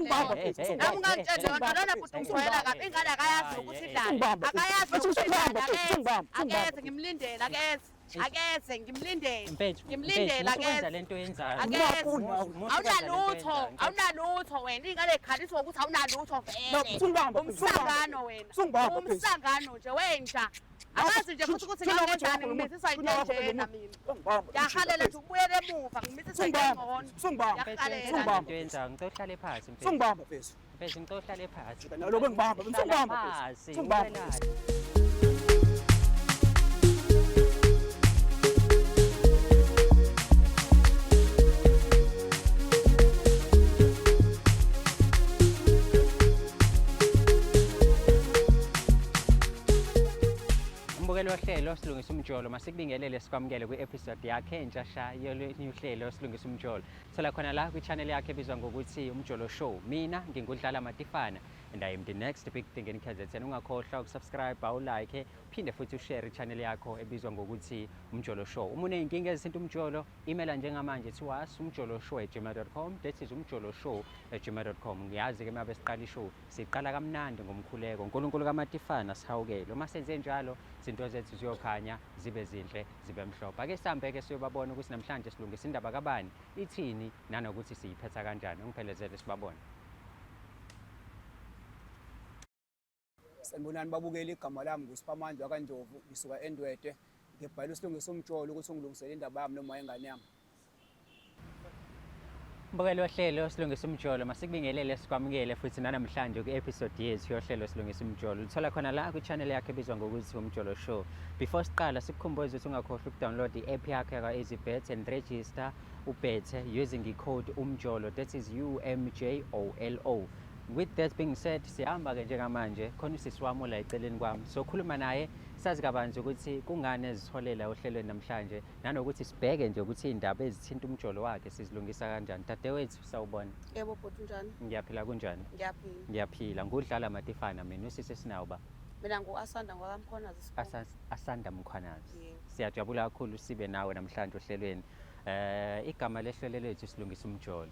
Usungibamba mfethu, Nami ungangitshela yona lona bhuti ungijwayela kabi ingane akayazi nokuthi idlani. Akayazi nokuthi idlani akeze. Akeze ngimlindele akeze. Akeze ngimlindele. Mfethu, Ngimlindele mfethu, musa ukwenza akeze. lento oyenzayo. Akeze. Musa ukwenza lento Awunalutho, oyenzayo. awunalutho wena. Ingane ikhaliswa ukuthi awunalutho No, vele. usungibamba mfethu, Umsangano wena. Usungibamba mfethu. Umsangano nje wenja. Akazi nje futhi ukuthi ngangenzani ngimithiswa into enjena mina. Ngiyahalela nje ukubuyela emuva ngimithiswa into engcono. Usungibamba. Mfethu, Ngiyahalela. musa ukwenza lento oyenzayo. Ngicela uhlale phansi mfethu. Usungibamba mfethu. Mfethu, ngicela uhlale phansi. Nalokho engibamba, Hlala usungibamba mfethu. phansi, Usungibamba. uwelaphi. Mbukeli wohlelo Silungisa Umjolo, masikubingelele sikwamukele kwi-episode yakhe entsha sha yolunye uhlelo Silungisa Umjolo. Thola khona la kwi-channel yakhe ebizwa ngokuthi Umjolo Show. Mina ngingudlala Matifana and I am the next big thing in KZN. Ungakhohlwa ukusubscribe, awulike, uphinde futhi ushare i-channel yakho ebizwa ngokuthi Umjolo Show. Uma uney'nkinga ezithinta umjolo, emaila njengamanje to us umjoloshow@gmail.com. That is umjoloshow@gmail.com. Ngiyazi-ke uma besiqala ishow siqala kamnandi ngomkhuleko. uNkulunkulu kaMatifana sihawukele. Uma senze njalo izinto zethu ziyokhanya zibe zinhle zibe mhlophe. Ake sihambe-ke siyobabona ukuthi namhlanje silungisa indaba kabani, ithini nanokuthi siyiphetha kanjani. Ungiphelezele sibabone. Sanibonani babukeli, igama lami nguSiphamandla kaNdlovu, ngisuka eNdwedwe. Ngibhalela uSilungisa Umjolo ukuthi ungilungisele indaba yami noma ingane yami. Mbukeli wohlelo Silungisa Umjolo, masikubingelele sikwamukele futhi nanamhlanje kwi-episode yethu yohlelo Silungisa Umjolo. Uthola khona la kwi-channel yakhe ebizwa ngokuthi Umjolo Show. Before siqala sikukhumbuze ukuthi ungakhohlwa ukudownload i-app yakho yakwa-EasyBet and register ubethe using i-code UMJOLO, that is UMJOLO. With that being said, sihamba-ke njengamanje khona usisi wami ola eceleni kwami. Sokhuluma naye sazi kabanzi ukuthi kungani ezitholela ohlelweni namhlanje nanokuthi sibheke nje ukuthi iy'ndaba ezithinta umjolo wakhe sizilungisa kanjani. Dadewethu, sawubona. Yebo bhuti unjani? Ngiyaphila kunjani? Ngiyaphila. Ngiyaphila. Ngudlala Matifana mina usisi esinawo ba. Mina ngu-Asanda ngwakamkhonazi isikhulu. Asanda Mkhwanazi. Yebo. Siyajabula kakhulu sibe nawe namhlanje ohlelweni. Igama lehlelo lethu Silungisa Umjolo.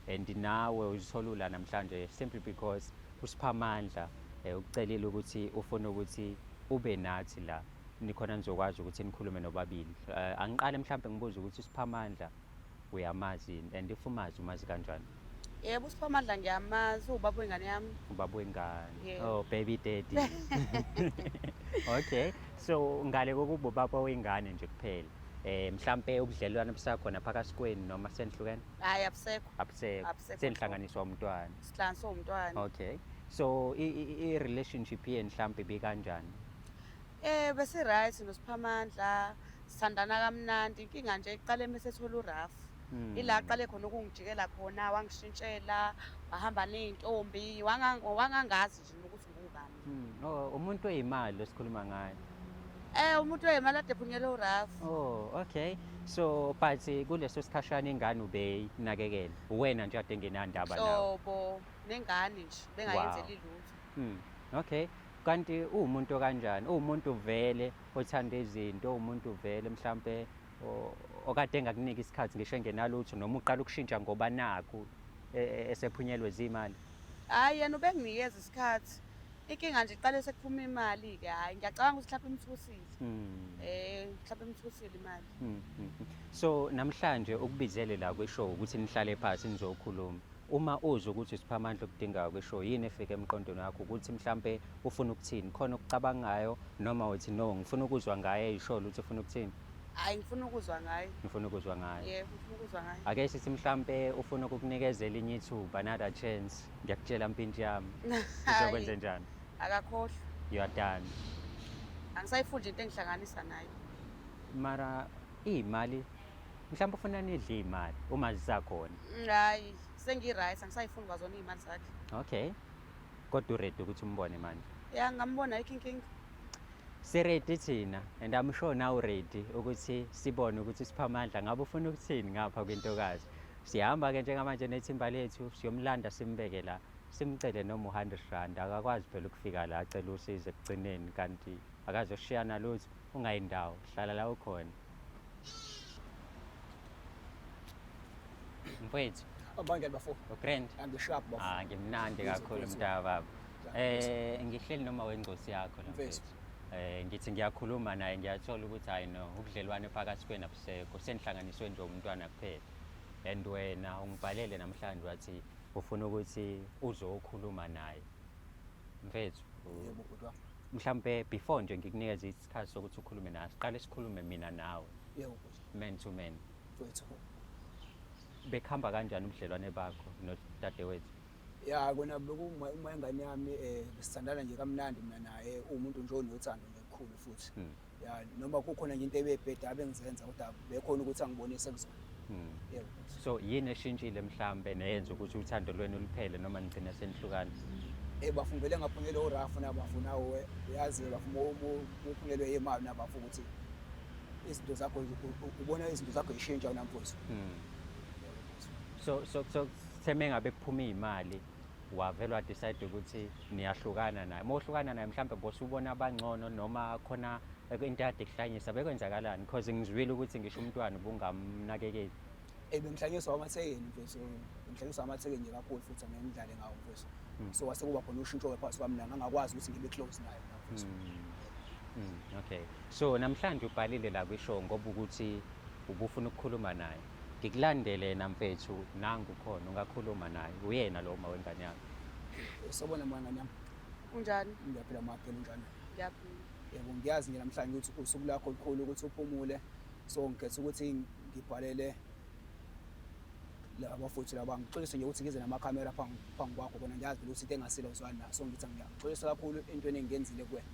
And nawe uzitholula namhlanje simply because uSiphamandla ukucelile ukuthi ufuna ukuthi ube nathi la. Nikhona nizokwazi ukuthi nikhulume nobabili. Angiqale mhlambe ngibuze ukuthi uSiphamandla uyamazi yini and if umazi umazi kanjani? Yebo uSiphamandla ngiyamazi, ubaba wengane yami. Ubaba wengane. Yebo. Oh baby daddy. Okay. So ngale kokuba ubaba wengane nje kuphela. Mhlambe ubudlelwano busakhona phakathi kwenu noma senihlukene? Hayi abusekho. Abusekho. Abusekho. Senihlanganiswa umntwana. Sihlanganiswa umntwana. Okay. So i relationship yenu mhlambe ibikanjani? Bese right noSiphamandla, sithandana kamnandi. Inkinga nje iqale mesethola uRaf. Ila aqale khona ukungijikela khona, wangishintshela, wahamba nezintombi, wangangazi nje ukuthi ngubani. Oh, umuntu oyimali osikhuluma ngaye. Umuntu oyimali ade phunyelwe uRaf. Oh, okay. So but kuleso sikhashana ingane ubeyinakekela. Wena nje ade ngenandaba nawe. Hlobo nengane nje bengayenzeli lutho. Okay. Kanti uwumuntu kanjani? Uwumuntu vele othanda izinto, uwumuntu vele mhlambe okade engakunika isikhathi ngisho engenalutho noma uqala ukushintsha ngoba nakhu esephunyelwe zimali? Hayi yena ubenginikeza isikhathi. Inkinga nje iqale sekuphuma imali ke. Hayi ngiyacabanga ukuthi mhlawumbe imthusile. Mhlawumbe imthusile imali. So namhlanje ukubizele la kwishow ukuthi nihlale phansi nizokhuluma. Uma uzwa ukuthi uSiphamandla ukudingayo kwishow, yini efika emqondweni wakho ukuthi mhlambe ufuna ukuthini? Khona okucabangayo noma uthi no ngifuna ukuzwa ngaye eyisho ukuthi ufuna ukuthini? Hayi ngifuna ukuzwa ngaye. Ngifuna ukuzwa ngaye. Yebo, ngifuna ukuzwa ngaye. Ake sithi mhlambe ufuna ukukunikezela inye ithuba, another chance. Ngiyakutshela mpintshi yami. Uzokwenza njani? Akakhohlwa. You are done. Angisayifundi into engihlanganisa nayo. Mara imali mhlawumbe ufuna nidle imali uma zisakhona. Hayi, sengi-right, angisayifuni kwazona iy'mali zakhe. Okay. Kodwa uready ukuthi umbone manje? Ya, ngambona ayikho inkinga. Si-ready thina and I'm sure now ready ukuthi sibone ukuthi Siphamandla ngabe ufuna ukuthini ngapha kwintokazi. Sihamba ke njengamanje nethimba lethu siyomlanda simbeke la. Simcele noma u100 rand akakwazi phela ukufika la acela usizo ekugcineni kanti akazoshiyana lutho. Ungayindawo, hlala la ukhona. Mfowethu. Abanjani bafo? Grand. Angisharp bafo. Ah, ngimnandi Mfethu, kakhulu mfethu. mntaka baba. Mfethu. Ngihleli noma wengcosi yakho la Mfethu. mfethu. Ngithi ngiyakhuluma naye, ngiyathola ukuthi hayi no, ubudlelwane phakathi kwenu abusekho, senihlanganiswe nje umntwana kuphela. And wena ungibhalele namhlanje wathi ufuna ukuthi uzokhuluma naye. Mfethu, Yebo bhuti wami. mhlambe before nje ngikunikeze isikhathi sokuthi ukhulume naye, siqale sikhulume mina nawe, Yebo bhuti. man to man. Mfethu. Bekuhamba kanjani ubudlelwane bakho nodadewethu? Ya kona bekuma uma ingane yami besithandana nje kamnandi mina naye, umuntu nje onothando nje kukhulu futhi. Ya noma kukhona nje into ebebheda abengizenza kodwa bekhona ukuthi angibonise kuzona. Yebo. So yini eshintshile mhlambe neyenza ukuthi uthando lwenu luphele noma nigcine senihlukana? Bafungele ngaphunyelwa urafu nabafuna uwe uyazi bafuna uphunyelwe imali nabafu ukuthi izinto zakho ubona izinto zakho zishintsha wena mfowethu. So sitheme ngabe kuphuma imali wavela wa decide ukuthi niyahlukana naye. Mawuhlukana naye mhlambe bosubona abangcono noma khona into ade kuhlanyisa, bekwenzakalani? Because ngizwile ukuthi ngisho umntwana ubungamnakekeli. Bengihlanyiswa amathekeni mfethu, bengihlanyiswa amathekeni nje kakhulu futhi angeke ngidlale ngawo mfethu. So kwase kuba khona ushintsho ke phakathi kwami naye, ngangakwazi ukuthi ngibe close naye mina mfethu. Okay. So namhlanje ubhalile la kwishow ngoba ukuthi ubufuna ukukhuluma naye. Ngikulandele na mfethu, nangu khona ungakhuluma naye. Uyena lo uma wengane yakho. Sobona mngane yami. Unjani? Ngiyaphila maphela, unjani? Ngiyaphila. Yebo, ngiyazi nje namhlanje ukuthi usuku lakho olukhulu ukuthi uphumule. So ngikhetha ukuthi ngibhalele laba futhi laba, ngixolise nje ukuthi ngize namakhamera phambi kwakho, kona ngiyazi phela ukuthi into engasile uzwani nayo. So ngithi ngiyaxolisa kakhulu entweni engiyenzile kuwena.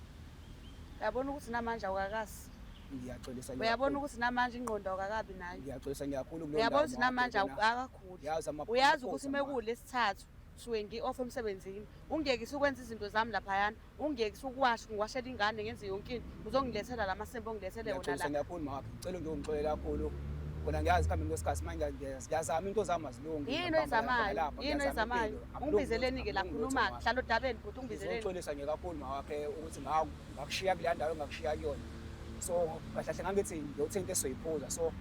Uyabona ukuthi namanje awukakazi. Ngiyaxolisa nje Uyabona kakhulu. ukuthi namanje ingqondo awukakabi nayo. Ngiyaxolisa nje kakhulu kuleyo Uyabona ndawo ukuthi namanje mawakhe, kona awukakakhuli. Ngiyazi Uyazi ukuthi amaphoyisa uma mawakhe. kulesithathu suke ngi-off emsebenzini, ungiyekise ukwenza izinto zami laphayana, ungiyekise ukuwasha, ngiwashela ingane ngenze yonke into, uzongilethela la masembe ongilethele wona Ngiyaxolisa la. nje kakhulu mawakhe, ngicela nje ungixolele kakhulu. Kona ngiyazi ekuhambeni kwesikhathi manje ngiyazama into zami azilungi. Yini Ngiyabamba oyizamayo? lapha, Yini ngiyazama oyizamayo? impilo. Akulungi Ungibizeleni-ke la, akulungi lutho khuluma-ke. mawakhe. Hlala odabeni bhuti, ungibizeleni. Ngizoxolisa nje kakhulu mawakhe ukuthi ngakushiya kuleya ndawo engakushiya kuyona. So kahle kahle ngangithi ngiyothenga into esizoyiphuza, so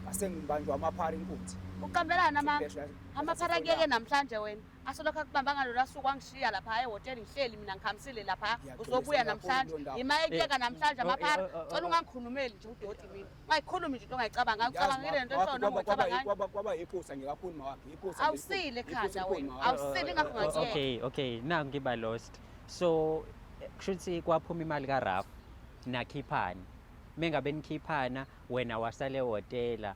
ngase ngibanjwa amaphara inkunzi. Uqambelana amanga. Kahle kahle Amaphara kuyeke namhlanje wena. Asolokhu akubamba ngalolwa suku wangishiya lapha ehhotela, ngihleli mina ngikhamisile lapha. Ngiyaxolisa Uzobuya kakhulu namhlanje. kuleyo ndawo. Ima ekuyeka namhlanje amaphara. Cela ungangikhulumeli nje udoti mina. Ungayikhulumi nje into ongayicabanga. Ngiyazi Awucabangile lento mawakhe, eshoyo noma uyicabanga. kwaba iphutha nje kakhulu mawakhe, iphutha nje Awusile elikhulu, ekhanda iphutha elikhulu wena. mawakhe. Awusile ingakho ngakuyeka. Okay, okay, now ngiba lost. So kusho ukuthi kwaphuma imali kaRaf nakhiphana. Mengabe nikhiphana wena wasale ehhotela,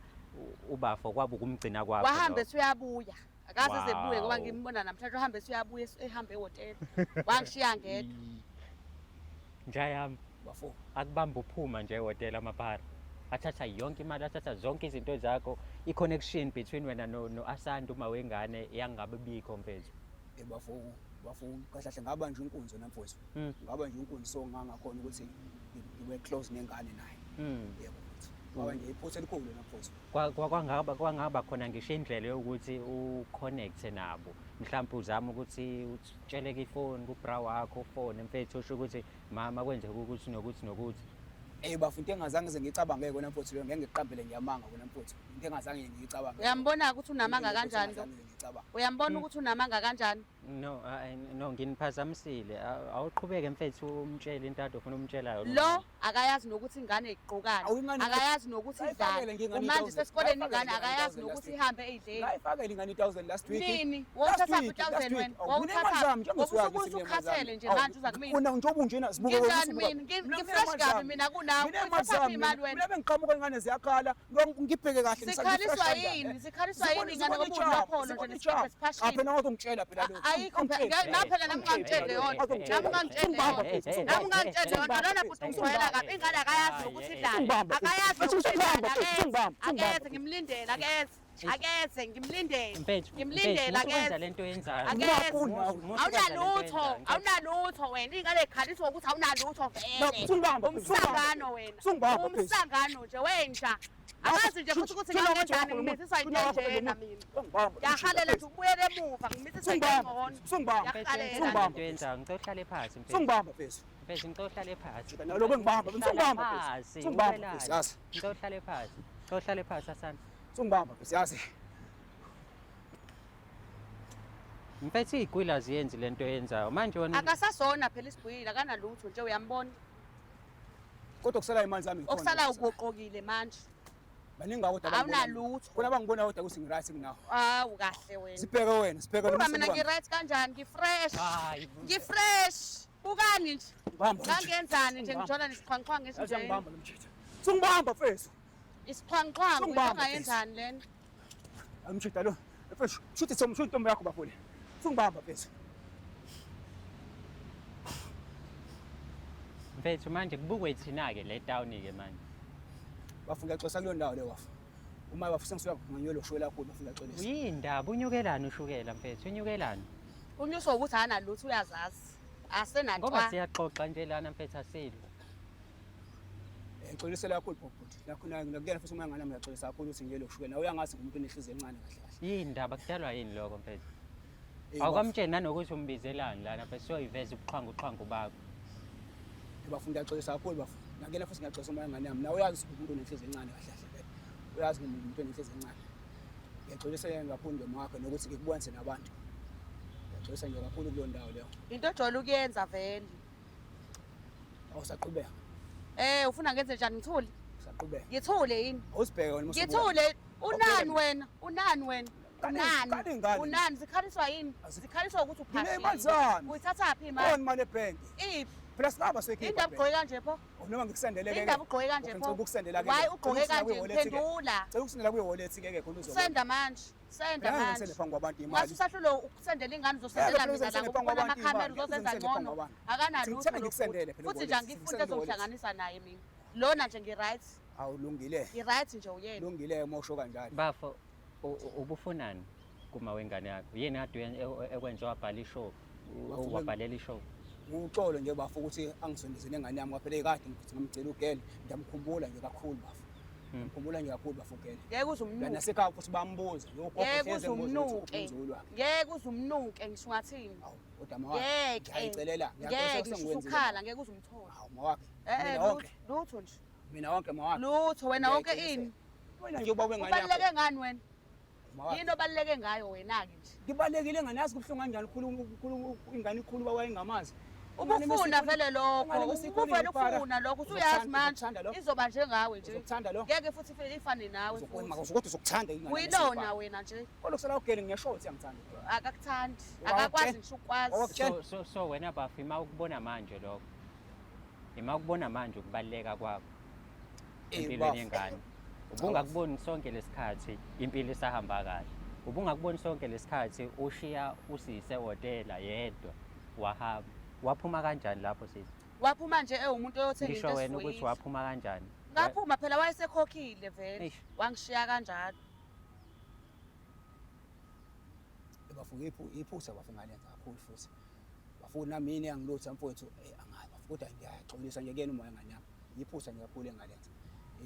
ubafo kwaba ukumgcina kwakho. Wahambe lokho. usuyabuya. Akaze ezebuye ngoba Wow. ngimbona namhlanje uhambe usuyabuya ehambe ehhotela. Wangishiya ngedwa. Nja yami. Bafo. Akubamba uphuma nje ehhotela amaphara. Athatha yonke imali, athatha zonke izinto zakho. I-connection between wena no Asanda uma wengane yangabe bikho mfethu. Bafo, bafo, kahle kahle ngaba nje inkunzi wena mfowethu. Ngaba nje inkunzi, so ngangakhona ukuthi ngibe close nengane naye. Yebo mfowethu. Ngaba nje iphutha elikhulu wena mfowethu. Kwangaba khona ngisho indlela yokuthi uconnect nabo. Mhlawumbe uzama ukuthi utsheleke ifoni kubra wakho, ufone mfethu usho ukuthi mama kwenzeka ukuthi nokuthi nokuthi. Bafo, into engazange ngize ngiyicabange kona mfowethu leyo, ngeke ngiqambele ngiyamanga kona mfowethu. Into engazange ngiyicabange. Uyambona ukuthi unamanga Into kanjani lo? engazange ngize ngiyicabange. Uyambona ukuthi unamanga kanjani? No, no, nginiphazamisile. Awuqhubeke mfethu umtshele into ade ufuna umtshela yona. Lo akayazi nokuthi ingane igqokani. Awu, ingane Akayazi nokuthi Ngayifakela idlani. nje ingane Umanje i-thousand. sesikoleni Ngayifakela ingane nje ingane akayazi i-thousand nokuthi last week. ihambe eyidleni. Ngayifakela ingane i-thousand last week. Nini? Last Wawuthatha week, i-thousand last week. wena? Awu, Wawuthatha nginemali zami, njengoba Ngoba usuyazi usuke ukuthi nginemali zami. usukhathele nje Awu, manje uza kumina. Wena njengoba unjena, sibuke wena Nginjani usubuka. mina? Mina Ngifresh nginemali kabi zami. mina kunawe. Nginemali Uyithatha zami imali mina. wena. Mina bengiqhamuka ingane ziyakhala, ngibheke kahle, Sikhaliswa ngifresh kanjani? yini? Sikhaliswa Zibona yini ingane zibona ngoba itshapu, unopholo nje zibona nesikebhe itshapu. esiphashile? Cha phela ungangitshela phela lokho. Ayikho phela. Ungangitshela. Nami phela nami ungangitsheli leyo nto. Nami ungangitsheli leyo nto. Nami ungangitsheli leyo nto. Lona bhuti ungijwayela kabi. Ingane akayazi nokuthi idlani. Akayazi nokuthi idlani. Akeze. Akeze ngimlindele akeze. Akeze ngimlindele. Mfethu, Ngimlindele mfethu, musu akeze. kwenza lento oyenzayo. Akeze. Musu kwenza lento Awunalutho, oyenzayo. awunalutho wena. Ingane ikhaliswa ukuthi awunalutho vele. Usungibamba, Umsangano wena. Usungibamba, please. Umsangano nje wenja. Akazi nje futhi ukuthi ngangenzani ngimithiswa into enjena mina. Ngiyahalela nje ukubuyela emuva ngimithiswa into engcono. Usungibamba. Mfethu, Ngiyahalela. yenza lento oyenzayo. Ngicela uhlale phansi mfethu. Usungibamba mfethu. Mfethu, ngicela uhlale phansi. Jika nalokho engibamba, Hlala usungibamba mfethu. phansi, Usungibamba ubelani. mfethu, yazi. Ngicela uhlale phansi. Ngicela uhlale phansi Asanda. Usungibamba mfethu, yazi. Mfethu iy'gwila aziyenzi le nto oyenzayo manje wena. Akasasona phela isigwila, akanalutho nje, uyambona. Kodwa kusala imali zami ngikhona. Okusalayo ugoqokile manje. Baningi kodwa abangibona. Awunalutho. Khona abangibona kodwa ukuthi ngi-right kunawe. Awu kahle wena. Sibheke wena, sibheke Buka mina ngi-right kanjani, ngi-fresh. Hayi. Ngi-fresh. Bukani nje. Ngibamba. Ngangenzani nje ngijola nesixhwanguxhwangu Yazi esinje. ngibamba lo mjitha. Sungibamba mfethu. Isixhwanguxhwangu into Sungibamba, ongayenzani lena. Amjitha lo. Mfethu, shuthi somshu intombi yakho bafule. Sungibamba mfethu. Mfethu manje kubukwe thina-ke le town-ke manje. Bafu ngiyaxolisa kuleyo ndawo leyo bafu. Uma bafu sengisuka nganyolo ushukela kakhulu bafu ngiyaxolisa. Uyindaba unyukelani ushukela mfethu unyukelani? Unyuswa ukuthi akanalutho uyazazi. Ngoba Asenatwa. siyaxoxa nje lana mfethu asilwi. Ngixolisela kakhulu bhuti. Nakho nakuyena futhi uma ngane ngiyaxolisa kakhulu ukuthi ngiyelo ushukela. Nawe uyangazi ngumuntu onenhliziyo encane kahle kahle. Yindaba kudalwa yini lokho mfethu? Eh, Awukamtsheli nanokuthi umbizelani lana mfethu soyiveza ubuxhwanguxhwangu bakho. Bafu ngiyaxolisa kakhulu bafu. Nakuyena futhi ngiyaxolisa uma ngane yami. Nawe uyazi ukuthi umuntu onenhliziyo encane kahle kahle vele. Uyazi ngumuntu onenhliziyo encane. Ngiyaxolisa kakhulu nje mwakho nokuthi ngikubonise nabantu. Ngiyaxolisa nje kakhulu kuleyo ndawo leyo. Into ojwayele ukuyenza vele. Awusaqhubeka. Eh ufuna ngenze njani ngithule? Usaqhubeka. Ngithule yini? Awusibheke wena musubuka. Ngithule unani wena? Unani wena? Kaningi- Unani? kaningi ngani? Unani zikhaliswa yini? Zikhaliswa ukuthi Nginemali uphashile. zami. Uyithathaphi imali? Khona imali ebhenki. Iphi? Phela singaba soyikhipha. Indaba ugqoke kanje pho? Noma ngikusendele ke. Indaba ugqoke kanje Ngicela pho? ukukusendela ke. Why ugqoke kanje? Phendula. Cela ukusendela kwi-wallet ke ke khona uzobona. Senda manje. Senda Phela manje. ngisende phambi kwabantu imali. Ngathi usahlule ukusendela ingane uzosendela Phela mina la uzosendela ngoba phambi ubona kwabantu amakhamera imali. uzozenza Ngeke ngisende ngcono. phambi kwabantu. Akanalutho. Ngithanda lo ngikusendele bhuti. phela Futhi nje i-wallet. angifuni Ngisendele i-wallet. ezongihlanganisa naye mina. Lona nje ngi-right. Awulungile. Ngi-right nje uyena. Lungile uma usho kanjalo. Bafo ubufunani kuma wengane yakho? Yini kade ekwenza wabhala ishow? Bafo, Wabhalela ishow? Uxolo nje bafo ukuthi angisondeze nengane yami kwaphela ekade ngithi ngimgcela ugele ngiyamkhumbula nje kakhulu bafo. Ngiyamkhumbula nje kakhulu bafo ugele. Ngeke uze umnuke. Nasekhaya futhi bambuza lo gogo Ngeke hleze uze embuza ukuthi umnuke. umzukulu wakhe. Ngeke uze umnuke ngisho ungathini. Awu kodwa mawakhe Ngeke. ngiyayicelela Ngeke ngiyaxolisa ngisho sengikwenzile. usukhala ngeke uze umthole. Awu mawakhe. Eh Mina wonke lutho nje. mina wonke mawakhe. Lutho wena wonke Ngiyayicelisela. ini. Wena nje ubaba wengane yakho. Ubaluleke ngani wena? Mawakhe. Yini obaluleke ngayo wena-ke nje? Ngibalekile ingane yazi kubuhlungu kanjani ukhulu ukhulu ingane ikhulu baba wayengamazi. Ubufuna vele lokho, Ingane mesikhulile ubuvele mfana. ufuna lokho, usuyazi Uzokuthanda- manje uzokuthanda lokho? izoba njengawe nje. Uzokuthanda lokho? Ngeke futhi ifane nawe futhi. Kodwa uzokuthanda ingane. Uyilona wena nje, Kodwa kusala ugele ngiyasho ukuthi uyangithanda. akakuthandi, Wawakutshela? akakwazi ngisho ukukwazi. Wawakutshela? So wena bafo ima ukubona manje lokho. Ima ukubona manje ukubaluleka kwakho Eh, empilweni bafo. yengane. Ubungakuboni sonke lesikhathi impilo isahamba kahle. Ubungakuboni sonke lesikhathi ushiya usise ehhotela yedwa wahamba. Waphuma kanjani lapho sisi? Waphuma nje ewumuntu oyothenga Ngisho into wena ukuthi esivuyile. waphuma kanjani? Ngaphuma phela wayesekhokhile vele, Eish. wangishiya kanjalo. Bafo iphutha bafo ngalenza kakhulu futhi. Bafo nami yini angilutha mfowethu eh angazi bafo kodwa ngiyaxolisa nje kuyena umoya ngane yami. Iphutha nje kakhulu engalenza.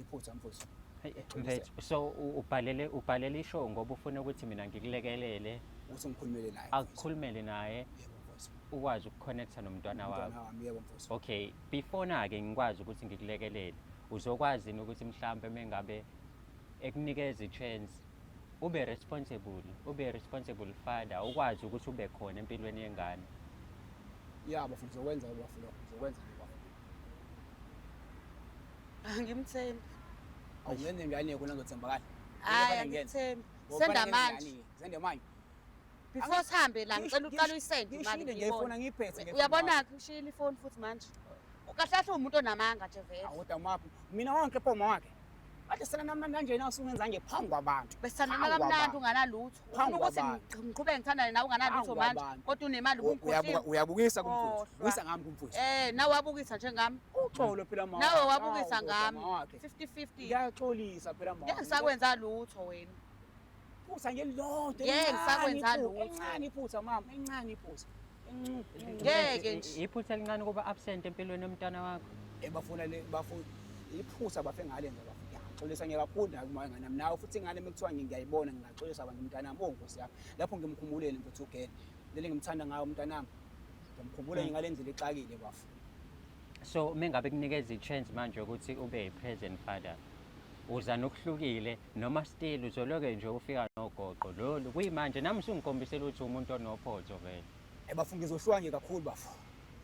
Iphutha mfowethu. Hey, Mfethu, so ubhalele ishow ngoba ufuna ukuthi mina ngikulekelele, Ukuthi ngikhulumele naye. akukhulumele naye, Yebo mfowethu. ukwazi ukuconnecta nomntwana wakho. Umntwana wami yebo mfowethu. Okay, before na-ke ngikwazi ukuthi ngikulekelele, uzokwazi yini ukuthi mhlampe mengabe ekunikeza i-chance ube responsible, ube responsible father, ukwazi ukuthi ube khona empilweni yengane. Ya bafo ngizokwenza bafo lokho ngizokwenza nje bafo. Angimthembi. Awungenze njani khona ngizothembakala. Hhayi angikuthembi. Senda manje. Senda manje. Before sihambe la ngicela uqale uyisende imali Ngishile ngiyibone. ngiyifuna ngiyiphethe ngiyifuna. Uyabona-ke ushiyile ifoni futhi manje. Kahle kahle uwumuntu onamanga nje vele. Awu kodwa maphi mina wonke pho mawakhe. Kade sena namnandi kanje na usungenza nje phambi kwabantu. Besithandana Phambi kamnandi kwabantu. unganalutho. Ufuna Phambi ukuthi kwabantu. ngiqhubeke ngithandane nawe unganalutho Phambi manje kwabantu. kodwa unemali ubungikhohliwe. Uyabukisa kumfuthu. Khohlwa. Bukisa ngami kumfuthu. Eh nawe wabukisa njengami. Uxolo phela mawakhe. Nawe wabukisa Awu, kodwa ngami. mawakhe. 50-50. Ngiyaxolisa phela mawakhe. Ngeke ngisakwenza lutho wena. Iphutha nje lilodwa. Ngeke elincane ngisakwenza iphutha, lutho. Encane iphutha mama, encane iphutha. Ngeke nje. Iphutha elincane ukuba absent empilweni yomntwana wakho. Bafuna le bafuna iphutha bafe ngalenza bafuna. Ngiyaxolisa nje kakhulu la kuma ngane yami. Nawe futhi ingane mekuthiwa ngiyayibona ngingaxolisa abantu umntana wami. Oh Nkosi yami. Lapho ngimkhumbuleni mfethu ugele. Leli ngimthanda ngayo umntana wami. Ngiyamkhumbula nje ngale ndlela exakile bafo. So mengabe kunikeza i-chance manje ukuthi ube i-present father, Uza nokuhlukile noma still uzoloke nje ufika nogoqo lolu kuyimanje nami usungikhombisela ukuthi umuntu onophotho vele. Eh bafo ngizohluka nje kakhulu bafo.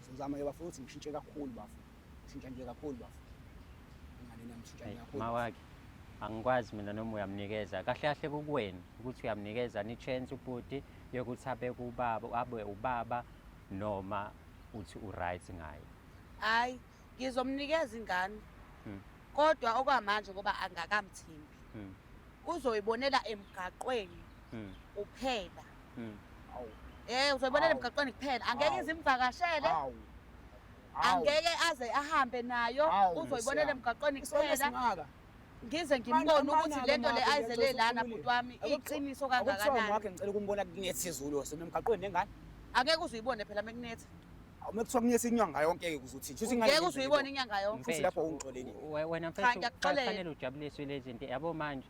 Ngizozama ke bafo ukuthi ngishintshe kakhulu bafo. Ngishintsha nje kakhulu bafo. Ingane nami ngishintsha nje kakhulu. Mawakhe angikwazi mina noma uyamnikeza kahle kahle kukuwena ukuthi uyamnikeza ni chance ubhuti yokuthi abe kubaba abe ubaba noma uthi u-right ngaye. Hayi ngizomnikeza ingane. Kodwa okwamanje ngoba angakamthembi. Uzoyibonela emgaqweni kuphela. Awu. Uzoyibonela Awu. emgaqweni kuphela. Angeke Awu. ize imvakashele. Awu. Awu. Angeke aze ahambe nayo. Awu, Uzoyibonela Nkosi emgaqweni Isona kuphela. esingaka. Ngize ngimbone ukuthi Mana- le nto le mana- ayizele lana mana- bhuti wami iqiniso Akuthiwa kangakanani. makhe ngicela ukumbona kunetha izulu semgaqweni nengane. Angeke uze uyibone phela mekunetha. Awu mekuthiwa kunetha inyanga yonke ke uzothi. Shuthi ingane Ngeke uze uyibone inyanga yonke. Futhi lapho ungixolelile. Wena Cha, mfethu ngiyakuxolela. kufanele ujabuliswe lezi zinto yabo manje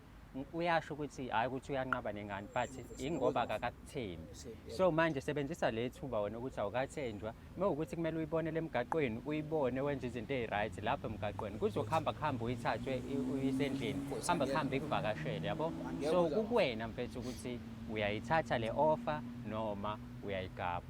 uyasho ukuthi hhayi ukuthi uyanqaba nengane but ingoba akakakuthembi. So manje sebenzisa le thuba wena ukuthi awukathenjwa. Uma ukuthi kumele uyibonele emgaqweni uyibone wenze izinto ezi-right lapho emgaqweni kuzokuhamba kuhambe uyithathwe uyise endlini hamba kuhambe ikuvakashele yabo. Angeke So uze- kukuwena mfethu ukuthi uyayithatha le offer noma uyayigabha.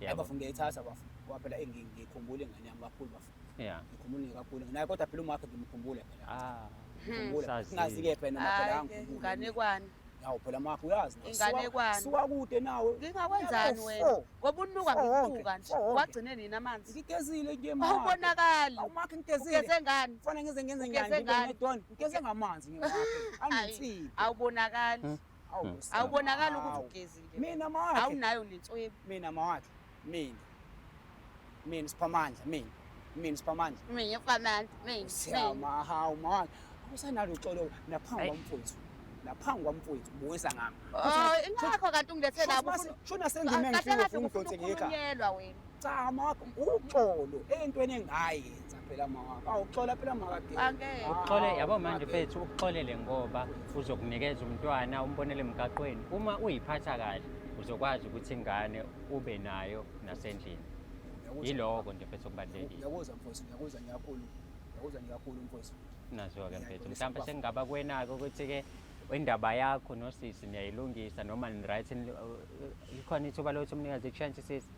Hayi Yabo. bafo ngiyayithatha bafo. Ngoba phela ngiyikhumbula ingane yami kakhulu bafo. Yeah. Ngikhumbula nje kakhulu. Naye kodwa phela umakhe ngimkhumbule phela. Ah. Ngikhumbula. Sazi. Ngazi-ke phela noma phela Hayi ke, angikhumbule. inganekwane. Hawu phela makhe uyazi nawe. Inganekwane. Suka kude nawe. Ngingakwenzani Yabo, wena? four. Ngoba unuka Four wonke, ngikubuka nje. four wonke. Wagcine nini amanzi? Ngigezile nje makhe. Awubonakali. Awu makhe ngigezile. Ugeze ngani? Kufanele ngize ngenze Ugeze njani ngibe ngani? ngedoni. Ngigeze ngamanzi nje makhe. Anensipho. Awubonakali. Awu, Nkosi yami. Awubonakali ukuthi Awu. ugezile. Mina makhe. Awunayo nenswebu. Mina mawakhe. Mina. Mina Siphamandla, mina. Mina Siphamandla. Mina Siphamandla, mina. Siyama hawu mawakhe. Awusanalo uxolo naphambi Ayi. kwamfowethu. Naphambi kwamfowethu ubuyisa ngami. Oh, ingakho kanti ungilethe lapho ufuna Shona senze mina kahle kahle ngifike ufuna ungidonse ngekhaya. ukukhulunyelwa wena. Cha mawakhe uxolo entweni engayenza phela mawakhe. Awuxola phela mawakhe. Angeke. Uxole yabo manje mfethu ukuxolele ngoba uzokunikeza umntwana umbonele emgaqweni. Uma uyiphatha kahle uzokwazi ukuthi ingane ube nayo nasendlini. Yiloko nje mfethu okubalulekile. Ngiyakuzwa mfowethu, ngiyakuzwa nje kakhulu. Ngiyakuzwa nje kakhulu mfowethu. Nazo-ke mfethu Ngiyaxolisa mhlawumbe bafo. sengingaba kuwena-ke ukuthi-ke indaba yakho nosisi niyayilungisa noma ni-right likhona ithuba lokuthi umnikeze i-chance sisi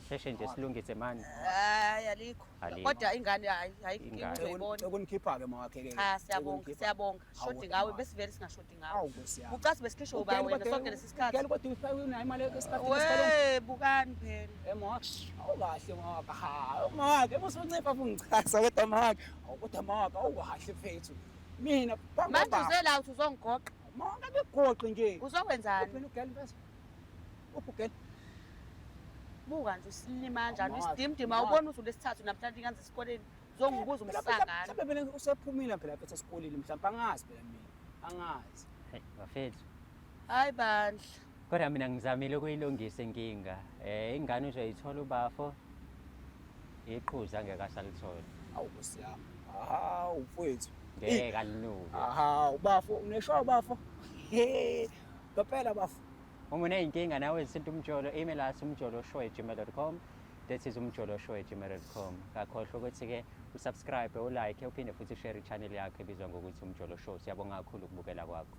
sheshe nje silungise mani. Hayi alikho. Alikho. Kodwa ingane hayi hayi Ingane. uzoyibona. Cela unikhipha-ke mawakhe ke. Cha siyabonga, siyabonga. Shodi ngawe besivele singashodi ngawe. Awu Nkosi yami. Ucathi besikhishwe uba wena sonke lesi sikhathi. Ngeke kodwa ufake unayo imali esikhathini esikoleni. We bukani phela. Eh mawakhe, awukahle mawakhe. Ha, mawakhe usuncipha futhi ngichaza kodwa mawakhe. Awu kodwa mawakhe awukahle mfethu. Mina phambi Manje kwababa. uze la uthi uzongigoqa. Mawakhe akugoqi nje. Uzokwenzani? Uphi ugel mfethu? Uphi ugel? Buka nje usilima kanjani Mawakhe, isidimdima mawakhe. awubona uthi ulesithathu namhlanje ingane esikoleni. Uzongibuza umsangano. Mhlawumbe phela usephumile phela mfethu esikoleni mhlawumbe angazi phela mina. Angazi. Hey, bafethu. Hayi bandla. Kodwa mina ngizamile ukuyilungisa inkinga. Ingane uzoyithola ubafo. Iqhuzu angeke asalithola. Awu Nkosi yami. Hawu mfowethu. Ngeke alinuke. Hawu bafo, uneshawa bafo. He. Ngempela bafo. Uma uney'nkinga nawe zithinta umjolo, email us umjoloshow@gmail.com. That is umjoloshow@gmail.com. Ngakhohlwa ukuthi-ke usubscribe, ulike, uphinde futhi ushare i-channel yakho ebizwa ngokuthi Umjolo Show. Siyabonga kakhulu ukubukela kwakho.